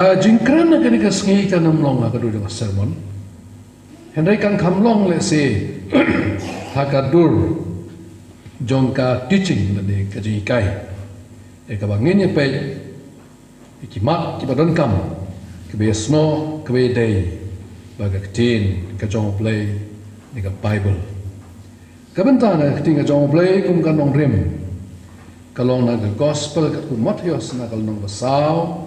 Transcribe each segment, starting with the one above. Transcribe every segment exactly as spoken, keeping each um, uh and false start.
Ka jingkren ha kane ka sngi kan ym long ha ka dur jong ka sermon. Hynrei kan kham long lehse ha ka dur jong ka teaching lane ka jinghikai. Ïa kaba ngin ïa peit ïa ki mat kiba donkam, kiba ïasnoh, kiba ïadei bad ka ktien ka jong U Blei ne ka Baibl. Ka bynta na ka ktien ka jong U Blei kum ka nongrim ka long na ka Gospel katkum u Mathaios na ka lynnong ba saw,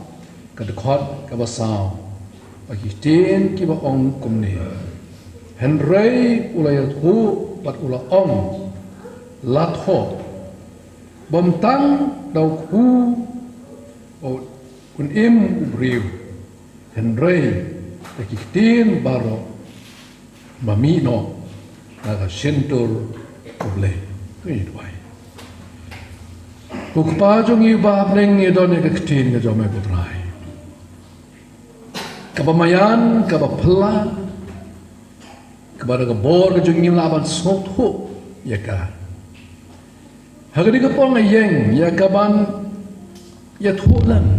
ka dkhot kaba saw. Bad ki ktien kiba ong kumne: Hynrei u la ïathuh bad u la ong, la thoh, bym tang da u kpu bad un im u briew, hynrei da ki ktien baroh ba mih noh na ka shyntur U Blei. Ngin duwai. Ko Kpa jong ngi uba ha bneng, ngi don ïa ka ktien ka jong me ko Trai, kaba maïan, kaba phylla, kaba da ka bor ka jong ngi lah ban sngewthuh ïa ka. Ha kane ka por nga ïeng ïa ka ban ïathuh lang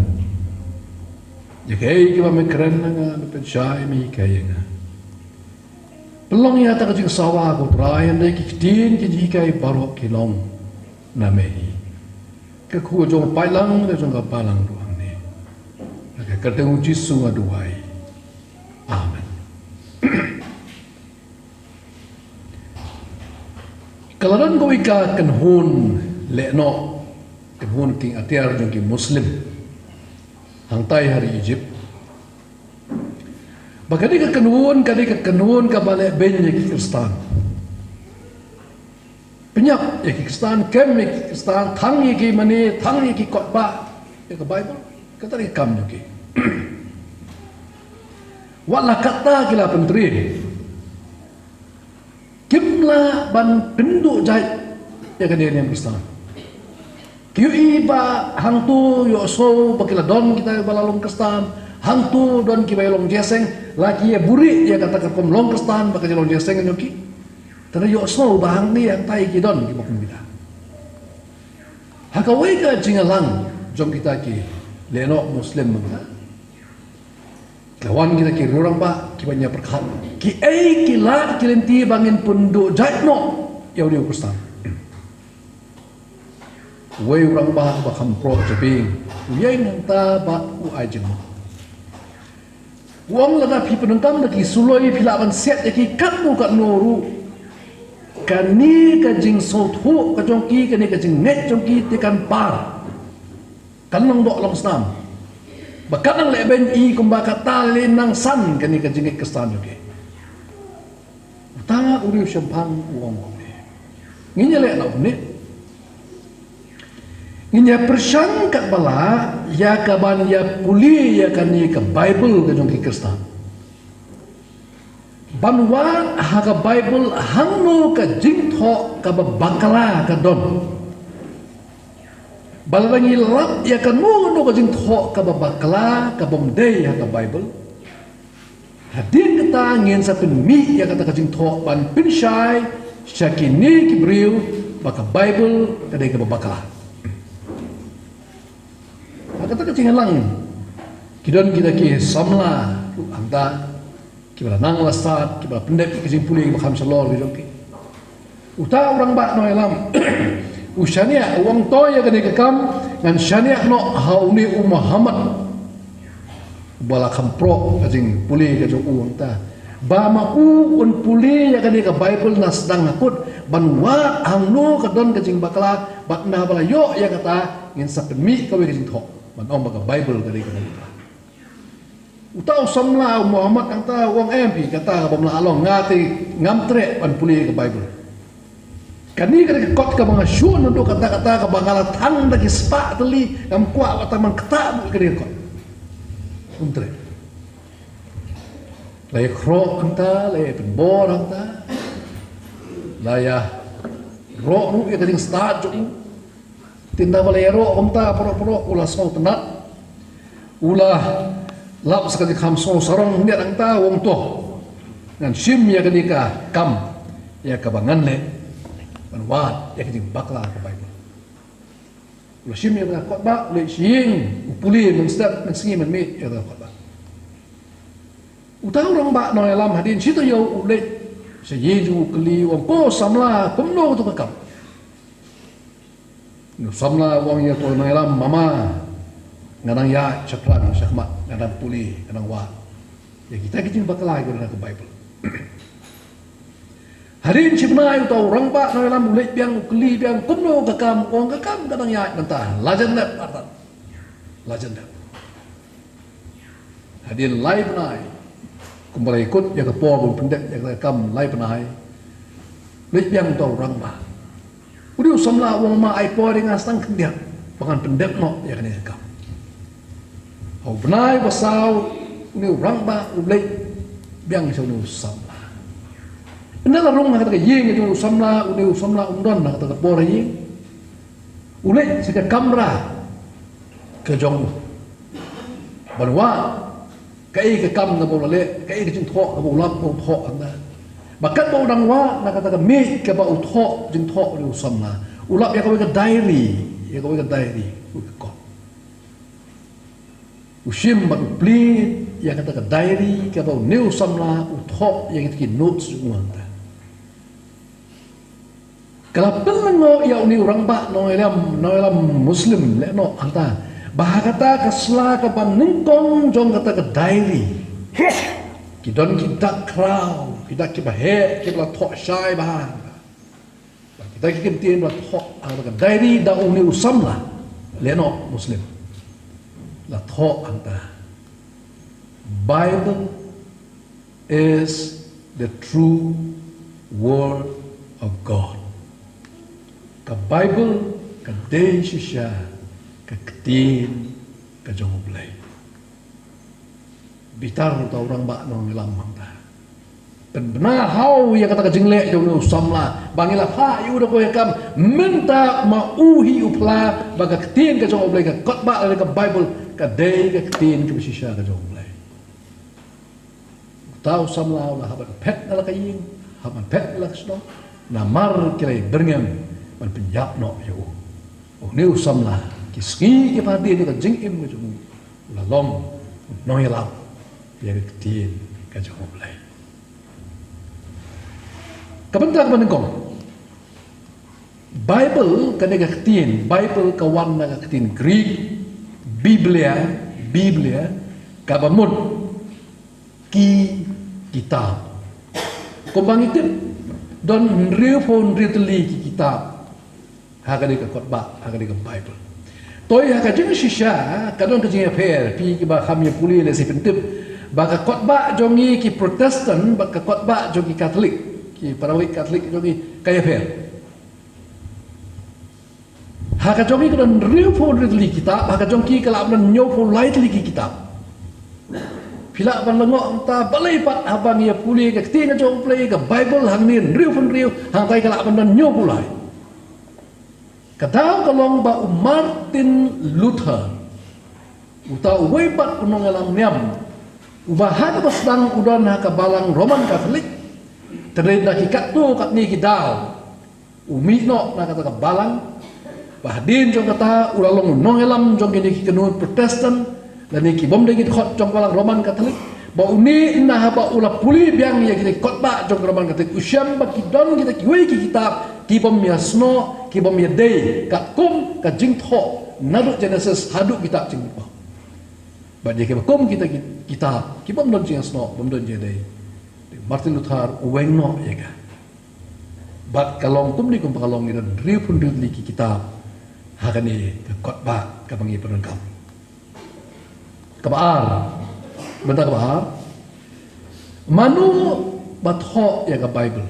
ïa kaei kaba me kren na nga, me pynshai, me hikai ïa nga. Pynlong ïa kata ka jingsawa ko Trai, hynrei ki ktien, ki jinghikai baroh ki long na me hi. Ka khuid jong ka paidlang, ka jong ka balang ruh hangne. Ha ka kyrteng U Jisu nga duwai. Amen. Ka la don kawei ka kynhun lehnoh, kynhun kieng atiar jong ki Muslim hangtai ha ri Egypt. Ba ka dei ka kynhun, ka dei ka kynhun kaba leh beiñ ïa ki Khristan. Pynïap ïa ki Khristan, kem ïa ki Khristan, thang ïa ki mane, thang ïa ki kot, bah ïa ka Baibl. Kata dei ka kam jong ki. Wat la katta ki la pyntrei, kim lah ban pynduh jait ïa kane ka niam Khristan. Ki ïohi ba hangto ïohsngew ba ki la don kita ba la long Khristan, hangto don kiba ïalong jingïaseng, la ki ïa buhrieh ïa kata ka rukom long Khristan bad ka jinglong jingïaseng jong ki. Te ïohsngew ba hangne hangtai ki don kiba kum kita. Ha kawei ka jingïalang jong kita ki lehnoh Muslim mynta, ki la wan kita ki riew rangbah kiban ïa pyrkhat, kiei ki lad ki lynti ba ngin pynduh jait noh ïa une u Khristan. Uwei u rangbah ba kham proh jabieng u ïeng hangta bad u ai jingmut. U ong, lada phi pyndonkam da ki suloi phi lah ban siat ïa ki katno katno ruh, kane ka jingsngewthuh ka jong ki, kane ka jingngeit jong ki te kan par, kan long doh long snam. Ba kan nang leh beiñ i kumba kata lei nang san kane ka jingngeit Khristan jong ki. Uta u riewshemphang u ong kumne. Ngin ïa leh na kumne. Ngin ïa pyrshang katba lah ïa kaban ïa pule ïa kane ka Baibl ka jong ki Khristan, ban wad ha ka Baibl hangno ka jingthoh kaba bakla ka don. Ba lada ngi lap ïa kano kano ka jingthoh kaba bakla, kabym dei ha ka Baibl, hadien kata ngin sa pynmih ïa kata ka jingthoh ban pynshai sha kine ki briew ba ka Baibl ka dei kaba bakla. Ha kata ka jingïalang ki don kita ki samla ruh hangta, kiba la nang la stad, kiba la pyndep ïa ka jingpule kaba kham shalor ka jong ki. Uta u rangbah nongïalam u shaniah, u ong, to ïa kane ka kam ngan shaniah noh ha une u Muhammad uba la kham proh ka jingpule ka jong u hangta, ba ma u un pule ïa kane ka Baibl na sdang na kut, ban wad hangno ka don ka jingbakla, bad naba la ïoh ïa kata ngin sa pynmih kawei ka jingthoh ban ong ba ka Baibl ka dei kaba bakla. Uta u samla u Muhammad hangta u ong, em phi, kata ka bym lah long, nga te ngam treh ban pule ka Baibl. Kane ka dei ka kot kaba nga shu naduh katta katta, kaba nga la thang da ki spah tylli, ngam kwah wat tang ban ktah buh ïa kane ka kot. Um treh. La ïa khroh hangta, la ïa pynbor hangta, la ïaroh ruh ïa ka jingstad jong u. Te ynda ba la ïaroh kumta, baroh baroh u la sngewtynnat, u la lap sa ka jingkham sngewsarong, mynta hangta u ong, to ngan shim ïa kane ka kam ïa kaba ngan leh, ban wad ïa ka jingbakla ka Baibl. U la shim ïa ka kot ba, u leit sha ïing, u pule mynstep mynsngi mynmiet ïa ka kot ba. Uta u rangbah nongïalam hadien shi taïew u leit sha ïing jong u kylli, u ong, "Ko samla, kumno to ka kam?" U samla u ong ïa uta u nongïalam, "Mama, nga dang ïaid shaphrang shakhmat, nga dang pule, nga dang wad ïa kita ki jingbakla kiba don ha ka Baibl." Hadien shi bnai uta u rangbah nongïalam u leit biang, u kylli biang, "Kumno ka kam?" U ong, "Ka kam ka dang ïaid mynta, la jan dep artat, la jan dep." Hadien lai bnai, kumba la ïakut ïa ka por ban pyndep ïa ka kam lai bnai, u leit biang uta u rangbah. U dei u samla u ong, "Ma, ai por ïa nga sa tang khyndiat ba ngan pyndep noh ïa kane ka kam." Ha u bnai ba saw, une u rangbah u leit biang sha une u samla. Ynda la rung ha kata ka ïing jong u samla, une u samla um don ha kata ka por ha ïing. U leit sha ka kamra ka jong u ban wad kaei ka kam kaba u la leh, kaei ka jingthoh kaba u lap ba u thoh hangta. Ba katba u dang wad na kata ka miej kaba u thoh jingthoh une u samla, u lap ïa kawei ka diary, ïa kawei ka diary, kawei ka kot. U shim bad u plie ïa kata ka diary kaba une u samla u thoh ïa kita ki notes jong u hangta. Ka la pynlyngngoh ïa une u rangbah nongïalam, nongïalam Muslim lehnoh hangta, ba ha kata ka sla kaba nyngkong jong kata ka diary, ki don ki dak khraw, ki dak kiba heh, kiba la thoh shai bha. Bad kita ki kyntien ba la thoh ha kata ka diary da une u samla lehnoh Muslim, la thoh hangta, "Bible is the true word of God." Ka Baibl ka dei shisha ka ktien ka jong U Blei. Bitar uta u rangbah nongïalam hangta. Pynbna haw ïa kata ka jingleh jong u samla ba ngi la phah ïa u da kawei ka kam, mynta ma u hi u phla ba ka ktien ka jong U Blei, ka kot ba lane ka Baibl, ka dei ka ktien kaba shisha ka jong U Blei. Uta u samla u la hap ban phet na la ka ïing, hap ban phet na la ka shnong, namar ki la byrngem ban pynïap noh ïa u. Une u samla, ki sngi ki ba hadien ka jingim ka jong u, u la long u nongïalam ïa ka ktien ka jong U Blei. Ka bynta kaba nyngkong, Baibl, kane ka ktien Baibl ka wan na ka ktien Greek Biblia, Biblia, kaba mut ki kitab. Kumba ngi tip, don hynriewphew hynriew tylli ki kitab ha kane ka kot ba, ha kane ka Baibl. Toi ha ka jingshisha ka don ka jingïapher, phi kiba kham ïa pule lehse phin tip ba ka kot ba jong ngi ki Protestant bad ka kot ba jong ki Katholik, ki para bangeit Katholik jong ngi, ka ïapher. Ha ka jong ngi ka don hynriewphew hynriew tylli ki kitab, ha ka jong ki ka lah ban don hynñiewphew lai tylli ki kitab. Phi lah ban lyngngoh mynta balei pat haba ngi ïa pule ka ktien ka jong U Blei, ka Baibl, hangne hynriewphew hynriew, hangtai ka lah ban don hynñiewphew lai. Ka daw ka long ba u Martin Luther, uta uwei pat u nongïalam niam, uba ha kaba sdang u don ha ka balang Roman Katholik, te dei da ki katto katne ki daw u mih noh na kata ka balang. Ba hadien jong kata u la long u nongïalam jong kine ki kynhun Protestant lane ki bym dei ki dkhot jong balang Roman Katholik. Ba une, ynda haba u la pule biang ïa kine ki kot ba jong Roman Katholik, u shem ba ki don kita kiwei ki kitab ki bym ïasnoh, ki bym ïadei katkum ka jingthoh naduh Genesis haduh Kitab Jingmut Bah. Bad ïa kiba kum kita ki kitab ki bym don jingïasnoh, bym don jingïadei, Martin Luther u weng noh ïa ka. Bad ka long kumne kumba ka long, ngi don hynriewphew hynriew tylli ki kitab ha kane ka kot ba kaba ngi pyndonkam. Kaba ar, bynta kaba ar, mano ba thoh ïa ka Baibl?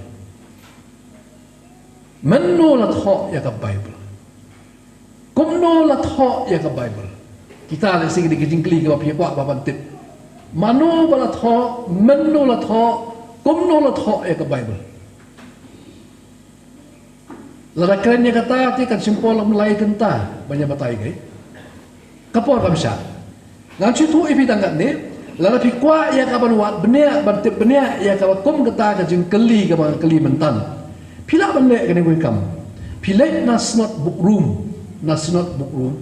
Mano la thoh ïa ka Baibl? Kumno la thoh ïa ka Baibl? Kita lehse ki dei ki jingkylli kiba phi kwah ba ban tip. Mano ba la thoh, mano la thoh, kumno la thoh ïa ka Baibl? Lada kren ïa kata te kan shim por lem lai kynta ban ïa batai, ka por kam shah. Ngan shu ïathuh ïa phi tang katne, lada phi kwah ïa ka ban wad bniah, ban tip bniah ïa kaba kum kata ka jingkylli kaba nga kylli mynta, phi lah ban leh kane kawei ka kam. Phi leit na Synod Book Room. na Synod Book Room,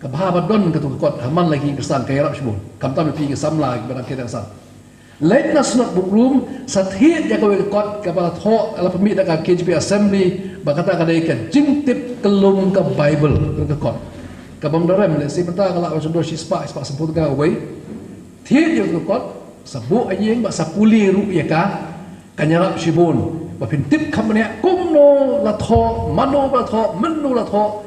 ka bha ba don katu ka kot, ha man la ki Khristan ka ïarap shibun. Khamtam ïa phi ki samla kiba dang kyrteng san. Leit na Synod Book Room, sa thied ïa kawei ka kot kaba la thoh, la pynmih da ka K J P Assembly, ba kata ka dei ka jingtip kyllum ka Bible, ka kot. Ka bym da rem, lehse mynta ka lah ban shu don shispah, shispah sanphew tyngka kawei. Thied ïa ka kot, sa buh ha ïing, bad sa pule ruh ïa ka, kan ïarap shibun. Ba phin tip kham bniah kumno la thoh, mano ba la thoh, mynno la thoh.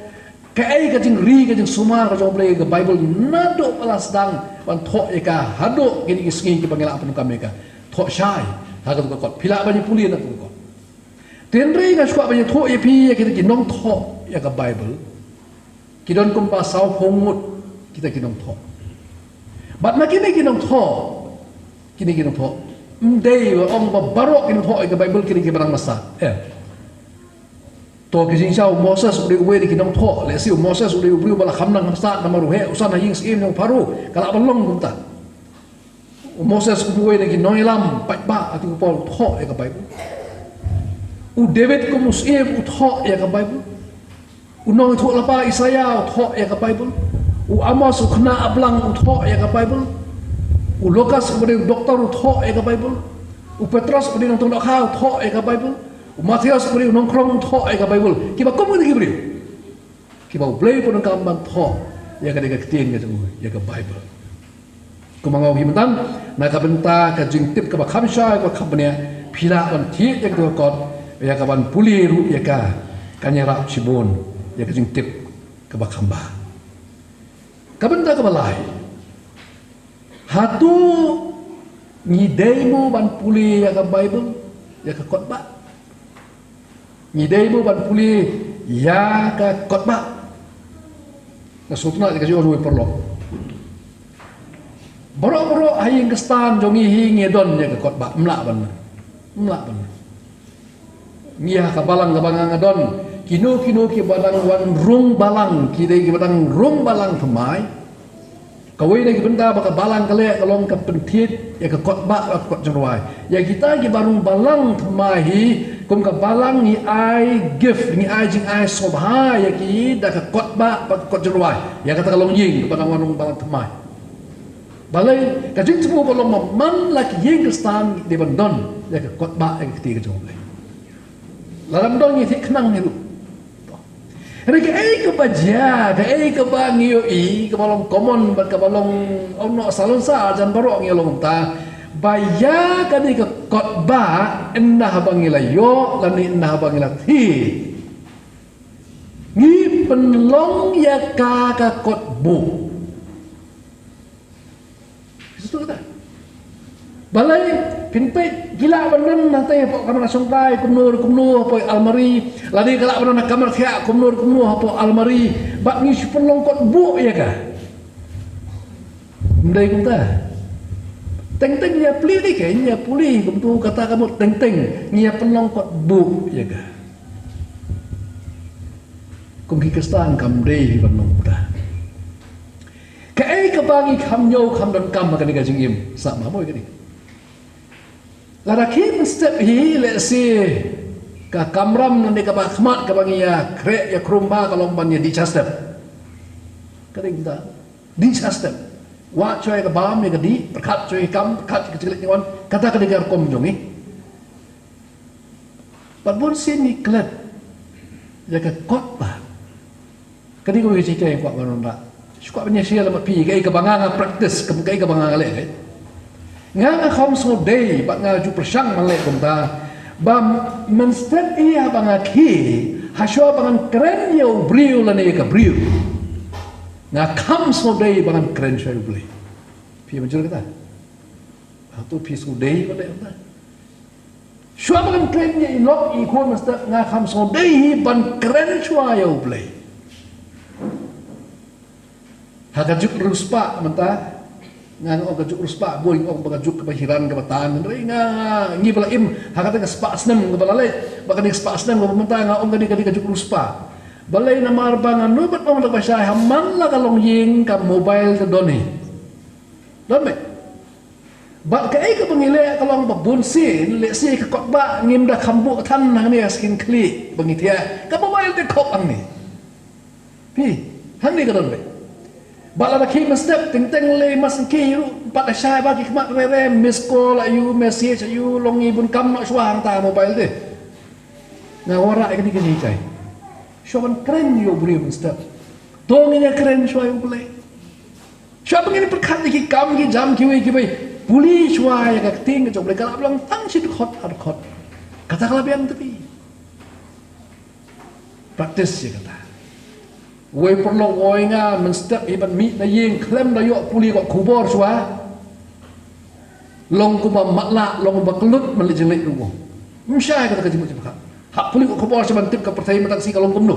Kaei ka jingri, ka jingsumar ka jong U Blei, ka Bible, naduh ba la sdang ban thoh ïa ka haduh kine ki sngi kiba ngi lah pyndonkam ïa ka. Thoh shai ha katu ka kot. Phi lah ban ïa pule na katu ka kot. Te hynrei nga shu kwah ban ïathuh ïa phi ïa kita ki nongthoh ïa ka Bible. Ki don kumba sawphew ngut kita ki nongthoh. Bad na kine ki nongthoh, kine ki nongthoh, ym dei ba ong ba baroh ki nongthoh ïa ka Bible kine kiba dang masa. Eh. To ki jingshisha u Moses u dei uwei na ki nongthoh, lehse u Moses u dei u briew ba la kham nang kham stad namar u heh u san ha ïing syiem jong u Pharaoh, ka lah ban long kumta. U Moses u dei uwei na ki nongïalam paidbah ha katu ka por u thoh ïa ka Bible. U David kum u syiem u thoh ïa ka Bible. U nongïathuhlypa Isaiah u thoh ïa ka Bible. U Amos u khynnah blang u thoh ïa ka Bible. U Lukas uba dei u doktor u thoh ïa ka Bible. U Petros uba dei u nongthoh dohkha u thoh ïa ka Bible. U Mathaios uba dei u nongkhrong u thoh ïa ka Bible. Kiba kum kine ki briew, kiba U Blei u pyndonkam ban thoh ïa ka dei ka ktien ka jong u, ïa ka Bible. Kumba nga ong hi mynta, na ka bynta ka jingtip kaba kham shai kaba kham bniah, phi lah ban thied ïa katu ka kot, ïa ka ban pule ruh ïa ka, kan ïarap shibun ïa ka jingtip kaba kham bha. Ka bynta kaba lai. Hato ngi dei mo ban pule ïa ka Bible, ïa ka kot bah? Ngi dei mo ban pule ïa ka kot bah? Nga sngewtynnat ïa ka jingong jong u paralok. Baroh baroh ha ïing Khristan jong ngi hi ngi don ïa ka kot bah, ym lah ban. Ym lah ban. Ngi ha ka balang kaba nga nga don, kino kino kiba dang wan rung balang, ki dei kiba dang rung balang thymmai. Kawei na ki bynta ba ka balang ka leh ka long ka pynthied ïa ka kot bah, ka kot jingrwai. Ïa kita kiba rung balang thymmai hi, kum ka balang ngi ai gift, ngi ai jingai sngewbha ïa ki da ka kot bah, ka kot jingrwai. Ïa kata ka longïing kaba dang wan rung balang thymmai. Balei, ka jingthmu ka long ba man la ki ïing Khristan dei ban don ïa ka kot bah, ïa ka kti ka jong U Blei. Lada ym don ngi thik khnang hi ruh. Hynrei kaei kaba jia, kaei kaba ngi ïohi, kaba long common bad kaba long, oh no, salon sa jan baroh ngi long ta. Ba ïa kane ka kot bah, ynda haba ngi la ïoh lane ynda haba ngi la thied, ngi pynlong ïa ka ka kot buh. Kito kata. Balei, phin peit, ki lah ban don hangtei hapoh kamra shongkai kumno kumno hapoh almari, lane ka lah ban don ha kamra thiah kumno kumno hapoh almari, bad ngi shu pynlong kot buh ïa ka. Ym dei kumta. Teng teng ngi ïa pule dei, ngi ïa pule kumta, kata ka mut teng teng ngi ïa pynlong kot buh ïa ka. Kum ki Khristan kam dei ban long kumta. Kaei kaba ngi kham ñiew kham donkam ha kane ka jingim, sah ma mo ïa kane. Lada khie mynstep hi, lehse ka kamram lane kaba khmat kaba ngi ïa khreh ïa khrum bha ka long ban ïa dih sha step. Ka dei kumta. Dih sha step. Wad shuwa ïa ka bam ïa ka dih, pyrkhat shuwa ïa ka kam, pyrkhat shuwa ïa ka jingkylli jingwan. Kata ka dei ka rukom jong ngi. Bad bun sien ngi klet ïa ka kot bah. Ka dei kawei ka jingkyrmen kwah ban wanrah. Shu kwah ban ïa share lem bad phi kaei kaba nga nga practice, kaei kaba nga nga leh. Nga nga kham sngewdei bad nga ju pyrshang ban leh kumta. Ba mynstep ïa ba nga khie, hashuwa ba ngan kren ïa u briew lane ïa ka briew, nga kham sngewdei ba ngan kren shuwa ïa U Blei. Phi mynjur kata? Hato phi sngewdei ban leh kumta? Shuwa ba ngan kren ïa i lok i khun mynstep nga kham sngewdei hi ban kren shuwa ïa U Blei. Ha ka juk riewspah mynta, nga ong ka juk riewspah, bun ong ba ka juk kaba hiran kaba tan, hynrei nga, ngi ba la im ha kata ka spah snem kaba la leit, ba kane ka spah snem kaba mynta nga ong kane ka dei ka juk riewspah. Balei? Namar ba nga nud ban ong da kaba shai, ha man la ka longïing ka mobile ka don hi. Don beit. Bad kaei kaba ngi leh ka long ba bun sien, lehse ka kot bah ngim da kham buh than hangne ha skin khlieh ba ngi thiah. Ka mobile te khop hangne. Phi, hangne ka don beit. Ba lada khie mynstep, teng teng lei mas ki ruh, pat da shai ba ki khmat re re, miss call aïu, message aïu, long i bun kam noh shuwa hangta mobile te. Nga wanrah ïa kane ka jinghikai. Shuwa ban kren ïa u briew mynstep, to ngin ïa kren shuwa ïa U Blei. Shuwa ba ngin pyrkhat ïa ki kam ki jam kiwei kiwei. Pule shuwa ïa ka ktien ka jong U Blei, ka la long tang shi dkhot ar dkhot. Kata ka la biang te phi. Practice ïa kata. Wei paralok, wei nga mynstep hi ban mih na ïing khlem da ïoh pule ka khubor shuwa. Long kumba matlah, long kumba kyllut, man la jingleh ruh. Ym shai kata ka jingmut jingpyrkhat. Hap pule ka khubor shuwa ban tip ka pyrthei mynta ka sngi ka long kumno.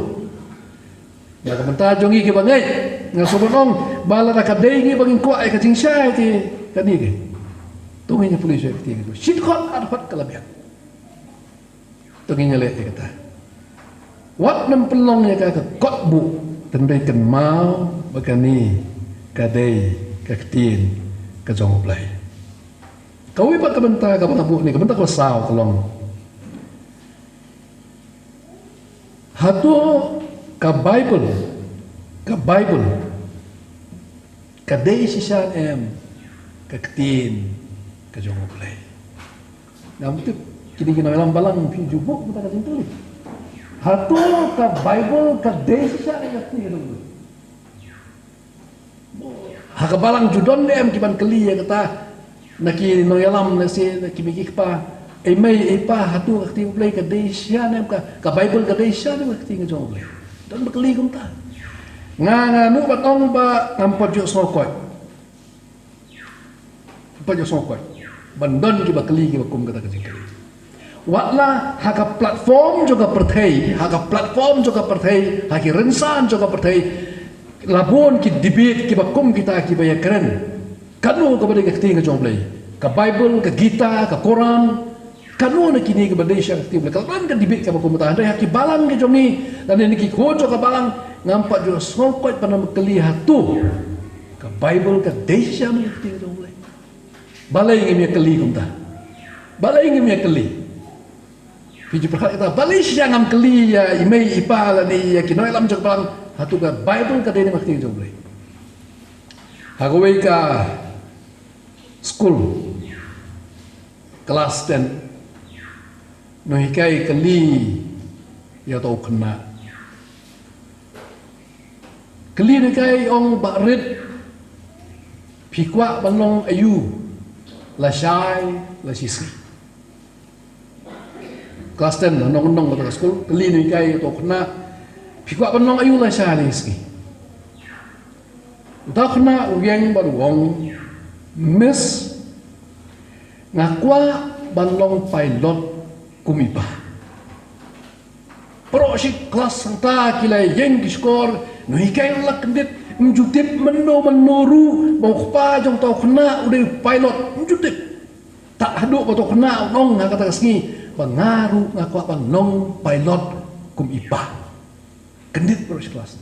Ïa ka bynta jong ngi kiba ngeit, nga sngewbha ban ong ba lada ka dei ngi ba ngin kwah ïa ka jingshai te kane ka. To ngin ïa pule shuwa ïa ka ktien. Shi dkhot ar dkhot ka la biang. To ngin ïa leh ïa kata. Wat nym pynlong ïa ka ka kot buh, tang dei kynmaw ba kane ka dei ka ktien ka jong U Blei. Kawei pat ka bynta kaba nga buh ne, ka bynta kaba saw ka long, hato ka Baibl, ka Baibl ka dei shisha ne em ka ktien ka jong U Blei? Ngam tip, kine ki nongïalam balang phi ju buh mynta ka jingkylli. Hato ka Baibl ka dei shisha ne em ka ktien ka jong U Blei? Ha ka balang ju don ne em ki ban kylli ïa kata na ki nongïalam, na ki, na ki mei ki kpa, ei mei ei pa, hato ka ktien U Blei ka dei shisha ne em, ka, ka Baibl ka dei shisha ne em ka ktien ka jong U Blei? Don ba kylli kumta. Nga, nga nud ban ong ba ngam pat ju sngew koit. Ngam pat ju sngew koit ban don kiba kylli kiba kum kata ka jingkylli. Wat la ha ka platform jong ka pyrthei, ha ka platform jong ka pyrthei, ha ki rynsan jong ka pyrthei, la bun ki debate kiba kum kita kiba ïakren. Kano kaba dei ka ktien ka jong U Blei? Ka Baibl, ka Gita, ka Koran, kano na kine kaba dei shisha ka ktien U Blei? Ka la don ka debate kaba kum kata. Hynrei ha ki balang ka jong ngi, lane na ki khun jong ka balang, ngam pat ju sngew koit ban ym kylli, hato ka Baibl ka dei shisha ne em ka ktien ka jong U Blei? Balei ngim ïa kylli kumta? Balei ngim ïa kylli? Phi ju pyrkhat kata, balei shisha ngam kylli ïa i mei i pa lane ïa ki nongïalam jong ka balang, hato ka Baibl ka dei ne em ka ktien jong U Blei? Ha kawei ka skul, klas ten, nonghikai kylli ïa uto u khynnah. Kylli nonghikai, ong, "Bah Rit, phi kwah ban long aïu lashai lashisngi?" Klas ten, nong nong kata ka skul, kylli nonghikai uto u khynnah, "Phi kwah ban long aïu lashai lashisngi?" Uta u khynnah u ïeng bad u ong, "Miss, nga kwah ban long pilot kum i pa." Baroh shi klas hangta ki la ïeng ki shkor, nonghikai u la kyndit, ym ju tip mynno mynno ruh ba u kpa jong uta u khynnah u dei u pilot, ym ju tip. Tad haduh ba uta u khynnah u ong ha kata ka sngi ba, "Nga ruh nga kwah ban long pilot kum i pa." Kyndit baroh shi klas.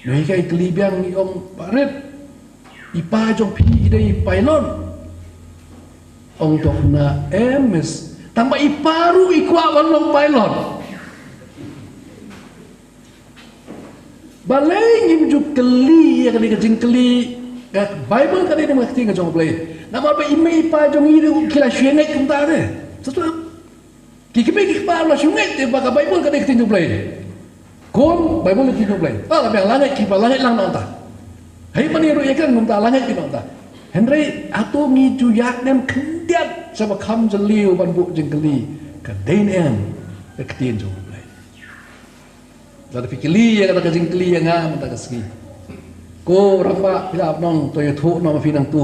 Nonghikai kylli biang, i ong, "Bah Rit, i pa jong phi i dei pilot?" Ong uta u khynnah, "Em miss, tang ba i pa ruh i kwah ban long pilot." Balei ngim ju kylli ïa kane ka jingkylli, ka Baibl ka dei ne em ka ktien ka jong U Blei? Namar ba i mei i pa jong ngi ruh ki la shu ïa ngeit kumta te. Sa tu em. Ki kmie ki kpa la shu ngeit te ba ka Baibl ka dei ka ktien jong U Blei. Khun, Baibl ka ktien jong U Blei. Ah, la biang, la ngeit ki ba, la ngeit lang na uta. Hei, mane ruh ïa kren kumta, la ngeit ki na uta. Hynrei hato ngi ju ïaid ne em khyndiat sha ba kham jylliew ban buh jingkylli, ka dei ne em ka ktien jong U Blei? Lada phi kylli ïa kata ka jingkylli ïa nga mynta ka sngi, ko rangbah, phi lah ban ong, to ïathuh noh ma phi nangtu,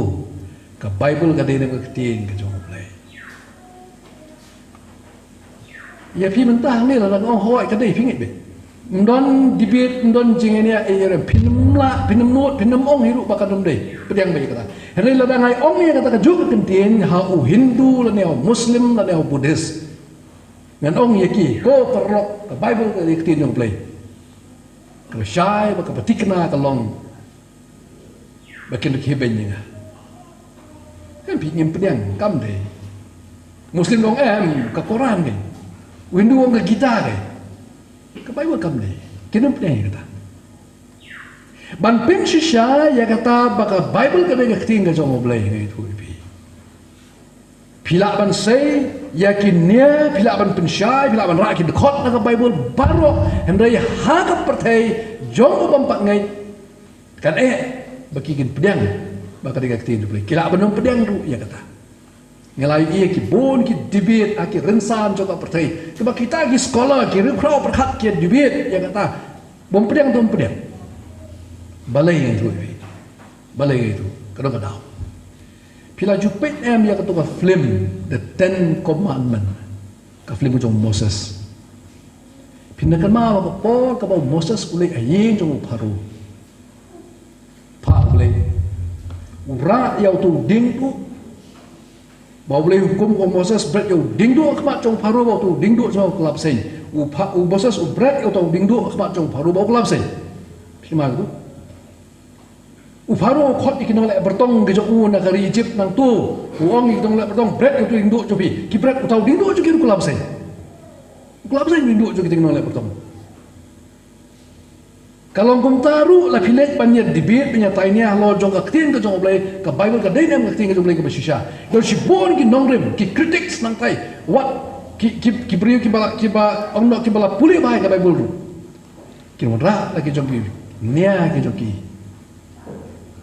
ka Baibl ka dei ne em ka ktien ka jong U Blei? Ïa phi mynta hangne lada nga ong hooid ka dei, phi ngeit beit. Ym don debate, ym don jingïaineh ei ei ruh, phin ym lah, phin ym nud, phin ym ong hi ruh ba kan ym dei. Pdiang beit ïa kata. Hynrei lada nga ong ïa kata kajuh ka kyntien ha u Hindu lane ha u Muslim lane ha u Buddhist, ngan ong ïa ki, ko paralok, ka Baibl ka dei ka ktien jong U Blei. Kaba shai bad kaba thikna ka long ba kin khie beiñ ïa nga. Em, phi ngim pdiang, kam dei. Muslim ong em, ka Koran dei. U Hindu ong ka Gita dei. Ka Baibl kam dei. Kin ym pdiang ïa kata. Ban pynshisha ïa kata ba ka Baibl ka dei ka ktien ka jong U Blei, nga ïathuh ïa phi. Phi lah ban sei ïa ki nia, phi lah ban pynshai, phi lah ban rah ki dkhot na ka Baibl baroh, hynrei ha ka pyrthei jong u bym pat ngeit, kan eh ba ki kin pdiang ba ka dei ka ktien U Blei. Ki lah ban ym pdiang ruh ïa kata. Nga la ïohi ki bun ki debate ha ki rynsan jong ka pyrthei, kaba kita ki scholar, ki riewkhraw pyrkhat ki debate ïa kata. Bym pdiang, bym pdiang. Balei nga ïathuh ïa phi? Balei nga ïathuh? Ka don ka daw. Phi la ju peit em ïa kato ka film The Ten Commandment, ka film jong Moses? Phin da kynmaw ka por kaba u Moses u leit ha ïing jong u Pharaoh. Phah U Blei, u rah ïa uto u dieng duh. Ba U Blei u hukum ïa u Moses bret ïa u dieng duh ha khmat jong u Pharaoh, ba uto u dieng duh u jong u kylla bseiñ. U pha, u Moses u bret ïa uto u dieng duh ha khmat jong u Pharaoh, ba u kylla bseiñ. Phi kynmaw ïa kato? U Pharaoh u khot ïa ki nongleh byrtong ki jong u na ka ri Egypt, nangta u ong ïa ki nongleh byrtong, bret ïa uto u dieng duh jong phi. Ki bret, uto u dieng duh jong ki ruh u kylla bseiñ. U kylla bseiñ u dieng duh jong ki nongleh byrtong. Ka long kumta ruh, la phi leit ban ïa debate, ban ïa tai nia halor jong ka ktien ka jong U Blei, ka Baibl ka dei ne em ka ktien ka jong U Blei kaba shisha. Don shibun ki nongrim, ki critics nangtai, wat ki, ki, ki briew kiba la, kiba ong noh, kiba la pule bha ïa ka Baibl ruh, kin wanrah la ki jong ki nia ki jong ki,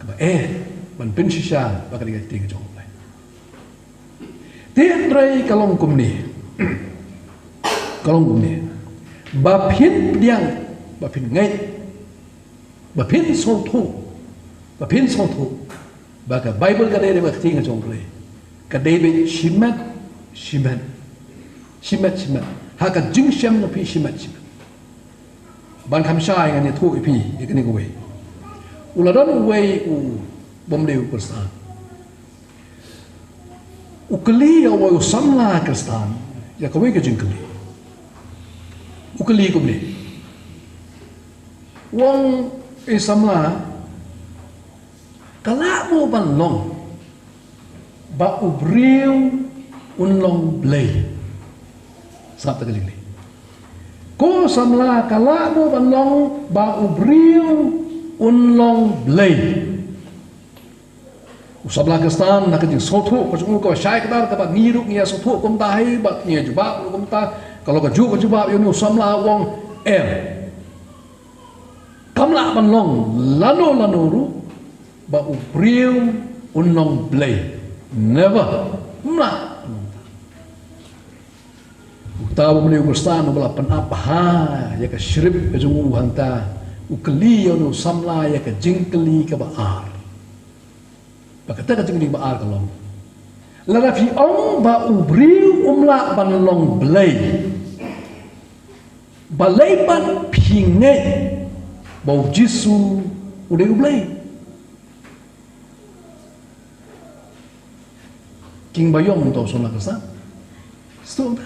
kaba eh ban pynshisha ba ka dei ka ktien ka jong U Blei. Te hynrei ka long kumne. Ka long kumne. Ba phin pdiang, ba phin ngeit, ba phin sngewthuh, ba phin sngewthuh ba ka Baibl ka dei, dei ka ktien ka jong U Blei, ka dei beit shimet shimet. Shimet shimet. Ha ka jingshem jong phi shimet shimet. Ban kham shai, ngan ïathuh ïa phi ïa kane kawei. U la don uwei u bym dei u Khristan. U kylli ïa uwei u samla Khristan ïa kawei ka jingkylli. U kylli kumne. U ong, "E samla, ka lah mo ban long ba u briew un long Blei?" Sngap ïa ka jingkylli. Ko samla, ka lah mo ban long ba u briew un long Blei? U samla Khristan, na ka jingsngewthuh ka jong u kaba shai kdar, kaba ngi ruh ngi ïa sngewthuh kumta hi, bad ngi ïa jubab ruh kumta, ka long kajuh ka jubab ïa une u samla, u ong, "Em. Kam lah ban long lano lano ruh ba u briew un long Blei. Never. Ym lah." Uta u bym dei u Khristan uba la pynap bha ïa ka script ka jong u hangta, u kylli ïa une u samla ïa ka jingkylli kaba ar. Ba kata ka jingkylli ba ar ka long, lada phi ong ba u briew um lah ban long Blei, balei pat phi ngeit ba u Jisu u dei u Blei? King ba ïong to sona ka sa. Sto ta.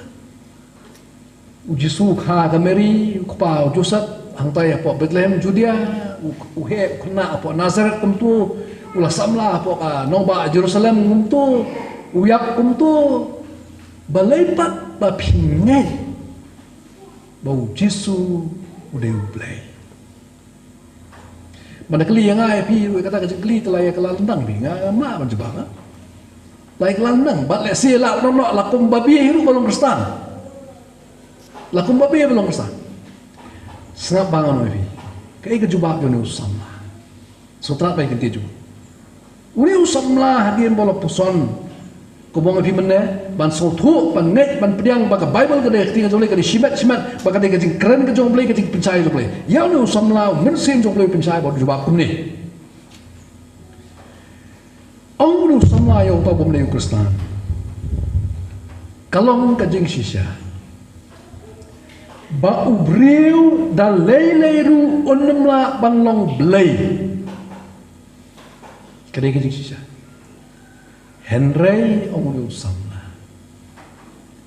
U Jisu u kha ha ka Mary, u kpa u Joseph, hangtai hapoh Bethlehem, Judea, u, u heh, u khynnah hapoh Nazareth kumto, u la samla hapoh ka nongbah Jerusalem kumto, u ïap kumto. Balei pat ba phi ngeit ba u Jisu u dei u Blei? Ban da kylli ïa nga ïa phi ruh ïa kata ka jingkylli, te la ïa kylla lyndang phi, nga, nga mlien ban jubab, ha? La ïa kylla lyndang, bad lehse la, la, la, la kum babe hi ruh ba long Khristan. La kum babe ba long Khristan. Sngap ba ngan ong ïa phi. Kaei ka jubab jong une u samla? Sngewthuh ba ïa kynti jubab. Une u samla hadien ba u la puson, kumba nga ong ïa phi mynne, ban sngewthuh, ban ngeit, ban pdiang ba ka Baibl ka dei ka ktien ka jong U Blei, ka dei shimet shimet, ba ka dei ka jingkren ka jong U Blei, ka jingpynshai jong U Blei. Ïa une u samla, u Mynsiem jong U Blei u pynshai bad u jubab kumne. Ong une u samla ïa uta u bym dei u Khristan, ka long ka jingshisha ba u briew da lei lei ruh un ym lah ban long Blei. Ka dei ka jingshisha. Hynrei ong une u samla,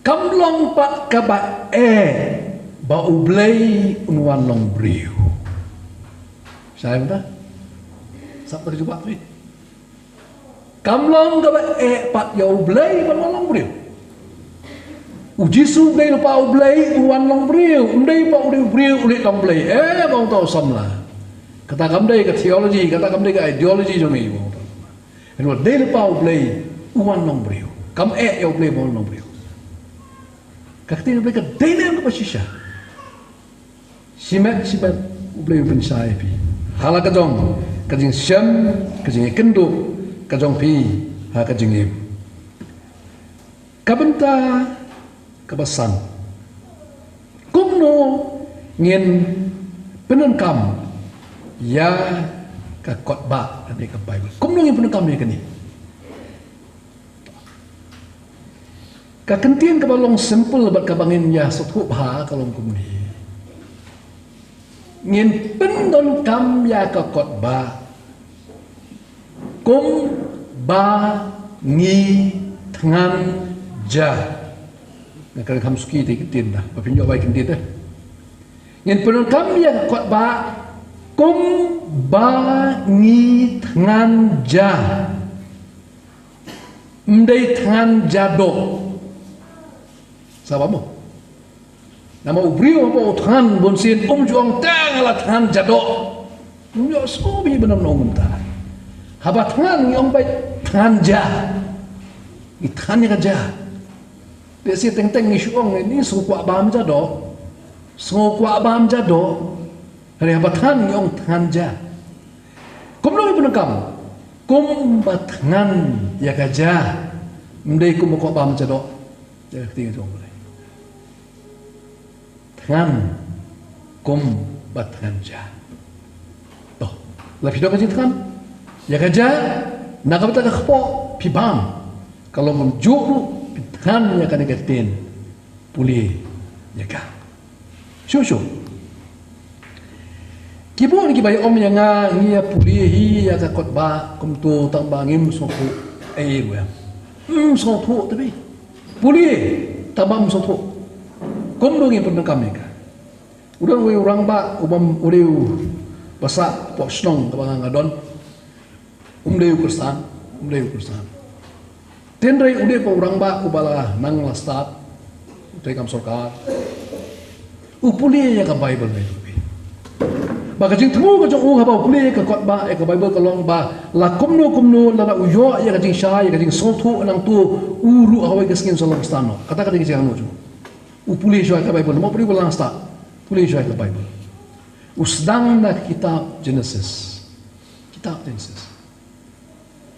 kam long pat kaba eh ba U Blei un wan long briew. Shai mynta? Sngap ïa ka jubab phi. Kam long kaba eh pat ïa U Blei ban wan long briew. U Jisu u dei lypa U Blei, u wan long briew, um dei ba u dei u briew u leit long Blei. Eh, ba u tau samla. Kata kam dei ka theology, kata kam dei ka ideology jong i ba u tau. Hynrei u dei lypa U Blei, u wan long briew. Kam eh ïa U Blei ba u long briew. Ka ktien U Blei ka dei ne em kaba shisha. Shimet shimet U Blei u pynshai ïa phi ha la ka jong ka jingshem, ka jingïakynduh ka jong phi ha ka jingim. Ka bynta kaba san, kumno ngin pyndonkam ïa ka kot ba kane ka Baibl? Kumno ngin pyndonkam ïa kane? Ka kyntien kaba long simple bad kaba ngin ïa sngewthuh bha ka long kumne. Ngin pyndonkam ïa ka kot ba kumba ngi thngan ja. Nga kren kham suki te kyntien da, ba pynïoh bai kyntien da. Ngin pyndonkam ïa ka kot ba kumba ngi thngan ja. Ym dei thngan ja doh. Sa ba mo. Namar u briew haba u thngan bunsien um ju ong tang la thngan ja doh. Um ju ong sngewbha ban ong mynta. Haba thngan ngi ong bai thngan ja. Ngi thngan ïa ka ja. Te si teng teng ngi shu ong ni sngewkwah bam ja doh. Sngewkwah bam ja doh. Hynrei haba thngan ngi ong thngan ja. Kumno ngi pyndonkam? Kumba thngan ïa ka ja. Ym dei kumba kwah bam ja doh. Ïa ka ktien jong U Blei. Thngan kumba thngan ja. To, la phi don ka jingthngan ïa ka ja, na ka bynta ka kpoh phi bam. Ka long kumjuh ruh phi thngan ïa kane ka ktien. Pule ïa ka. Shuh shuh. Ki bun kiba ïa ong ïa nga ngi ïa pule hi ïa ka kot ba kumto tang ba ngim sngewthuh ei ruh. Ym sngewthuh te phi. Pule tang ba ym sngewthuh. Kumno ngin pyndonkam ïa ka? U don uwei u rangbah uba u dei u ba sah hapoh shnong kaba nga nga don. Um dei u Khristan, um dei u Khristan. Hynrei u dei pa u rangbah uba la nang la stad, u treikam sorkar. U pule ïa ka Baibl na u. Ba ka jingthmu ka jong u haba u pule ïa ka kot ba ïa ka Baibl ka long ba la kumno kumno lada u ïoh ïa ka jingshai ïa ka jingsngewthuh nangto u ruh ha kawei ka sngi un sa long Khristan noh. Kata ka dei ka jingangnud jong u. U pule shuwa ïa ka Baibl, namar u pule ba la nang stad. Pule shuwa ïa ka Baibl. U sdang na ka kitab Genesis. Kitab Genesis.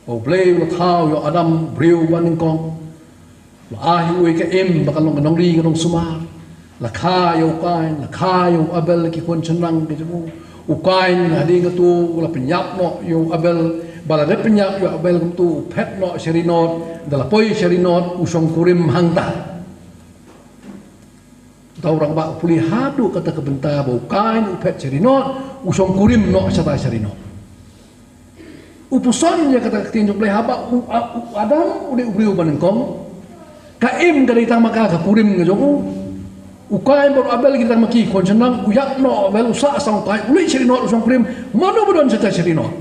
Ba U Blei u la thaw ïa u Adam briew ba nyngkong. La ai ïa u ka im ba kan long ka nongri ka nongsumar. La kha ïa u Kain, la kha ïa u Abel ki khun shynrang ki jong u. U Kain hadien kata u la pynïap noh ïa u Abel. Ba la dep pynïap ïa u Abel kumta u phet noh sha ri not. Da la poi sha ri not u shongkurim hangta. Uta u rangbah u pule haduh kata ka bynta ba u Kain u phet sha ri not, u shongkurim noh shata sha ri not. U puson ïa kata ka ktien jong U Blei haba u, a, u Adam u dei u briew ba nyngkong. Ka im ka dei tang ma ka, ka kurim ka jong u. U Kain bad u Abel ki dei tang ma ki khun shynrang, u ïap noh u Abel, u sah sha u Kain, u leit sha ri not u shongkurim, mano ba don shata sha ri not.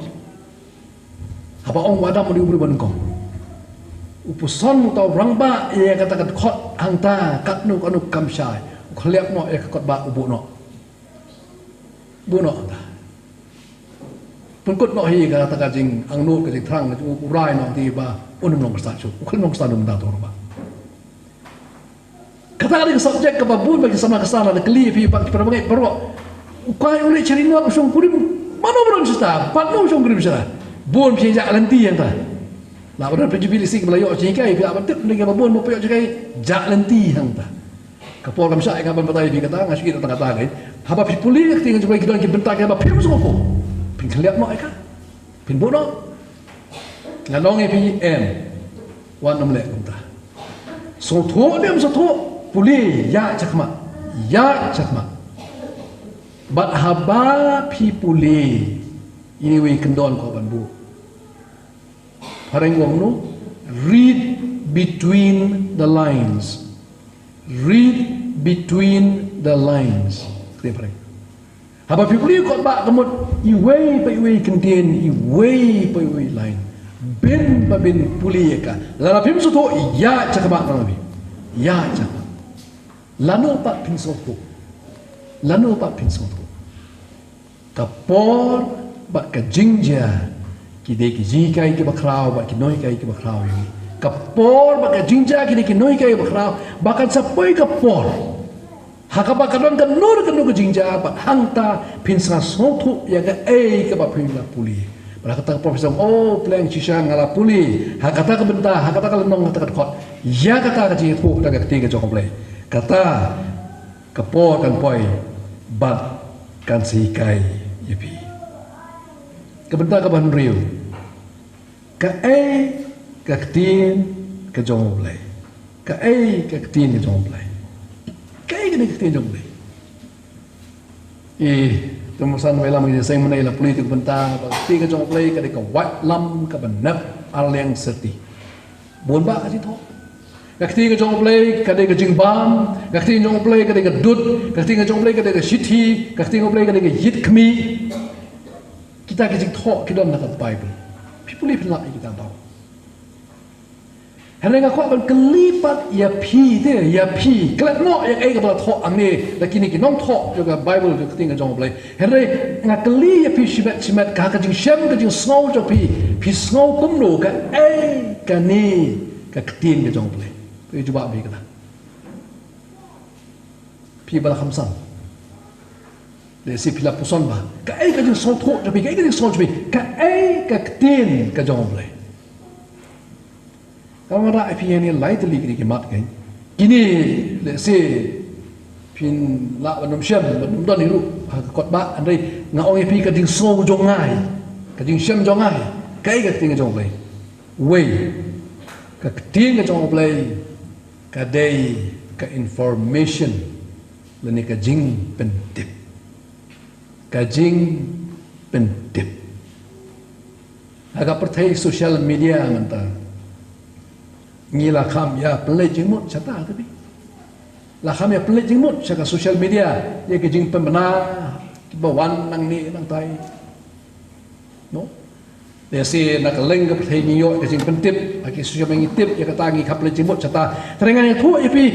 Haba ong u Adam u dei u briew ba nyngkong. U puson uta u rangbah ïa kata ka dkhot hangta katno katno kam shai. U khyllap noh ïa ka kot ba u buh noh. Buh noh hangta. Pynkut noh hi kata ka jingangnud ka jingthrang u rai noh hangta ba un ym long Khristan shuh. U khlem long Khristan u mynta uta u rangbah. Kata ka dei ka subject kaba bun ba ki samla ka sala da kylli ïa phi ba ki para bangeit baroh. U Kain u leit sha ri not u shongkurim. Mano ba don shata? Pat no u shongkurim shata? Bun phi ïa jah lynti hangta. Lah ba don phi ju bit lisi kiba la ïoh jinghikai phi lah ban tip, dei kiba bun ba phi ïoh jinghikai jah lynti hangta. Ka por kam shah ïa nga ban batai ïa phi kata, nga shu ïohi tang kata kai. Haba phi pule ka ktien jong U Blei ki don ki bynta kiba phim sngewthuh. Phin khyllap noh ïa ka. Phin buh noh. Nga ong ïa phi em. Wat nym leh kumta. Sngewthuh ne em sngewthuh, pule ïa shakhmat. Ïa shakhmat. Bad haba phi pule, ine iwei i kyndon ko ban buh. Phareng u ong no, read between the lines. Read between the lines. Kata phareng. Haba phi pule kot ba ka mut iwei pa iwei kyntien, iwei pa iwei line. Bin pa bin pule ïa ka. Lada phim sngewthuh ïa shakhmat na phi. Ïa shakhmat. Lano pat phin sngewthuh? Lano pat phin sngewthuh? Ka por bad ka jingjia ki dei ki jinghikai kiba khraw bad ki nonghikai kiba khraw ïa ngi. Ka por bad ka jingjia ki dei ki nonghikai kiba khraw, ba kan sa poi ka por ha kaba ka don kano kano ka jingjia bad hangta phin sa sngewthuh ïa kaei kaba phi la pule. Bad ha kata ka por phin sa ong, "Oh, pleng shisha nga la pule ha kata ka bynta, ha kata ka lynnong, ha kata ka dkhot ïa kata ka jingïathuh da ka ktien ka jong U Blei." Kata ka por kan poi bad kan sa hikai ïa phi. Ka bynta kaba hynriew, kaei ka ktien ka jong U Blei? Kaei ka ktien ka jong U Blei? Kaei kane ka ktien jong U Blei? I Thomas San Wai Lam ngi seng mynne la pule ïa ka bynta ba ka ktien ka jong U Blei ka dei ka waitlam kaba nep ar liang syrti. Bun bah ka jingthoh. Ka ktien ka jong U Blei ka dei ka jingbam, ka ktien jong U Blei ka dei ka dud, ka ktien ka jong U Blei ka dei ka shithi, ka ktien U Blei ka dei ka ïit khmih. Kita ki jingthoh ki don ha ka Bible. Phi pule phin lah ïa kita baroh. Hynrei nga kwah ban kylli pat ïa phi te, ïa phi. Klet noh ïa kaei kaba la thoh hangne da kine ki nongthoh jong ka Bible, jong ka ktien ka jong U Blei. Hynrei nga kylli ïa phi shimet shimet, ka, ka jingshem, ka jingsngew jong phi, phi sngew kumno, kaei kane ka ktien ka jong U Blei? Phi jubab phi kata. Phi ba la kham san. Lehse phi la puson ba kaei ka jingsngewthuh jong phi, kaei ka jingsngew jong phi, kaei ka ktien ka jong U Blei. Ka wanrah ïa phi hangne lai tylli kine ki mat, kane. Kine lehse phin lah ban ym shem, ban ym don hi ruh ha ka kot bah, hynrei nga ong ïa phi ka jingsngew jong nga hi, ka jingshem jong nga hi, kaei ka ktien ka jong U Blei. Wei, ka ktien ka jong U Blei ka dei ka information lane ka jingpyntip. Ka jingpyntip. Ha ka pyrthei social media mynta, ngi la kham ïa pynleit jingmut shata, te phi la kham ïa pynleit jingmut sha ka social media ïa ka jingpynbna kiba wan nangne nangtai. No? Lehse na ka liang ka pyrthei ngi ïoh ka jingpyntip ha ki social media, ngi tip ïa kata, ngi kham pynleit jingmut shata. Te ngan ïathuh ïa phi,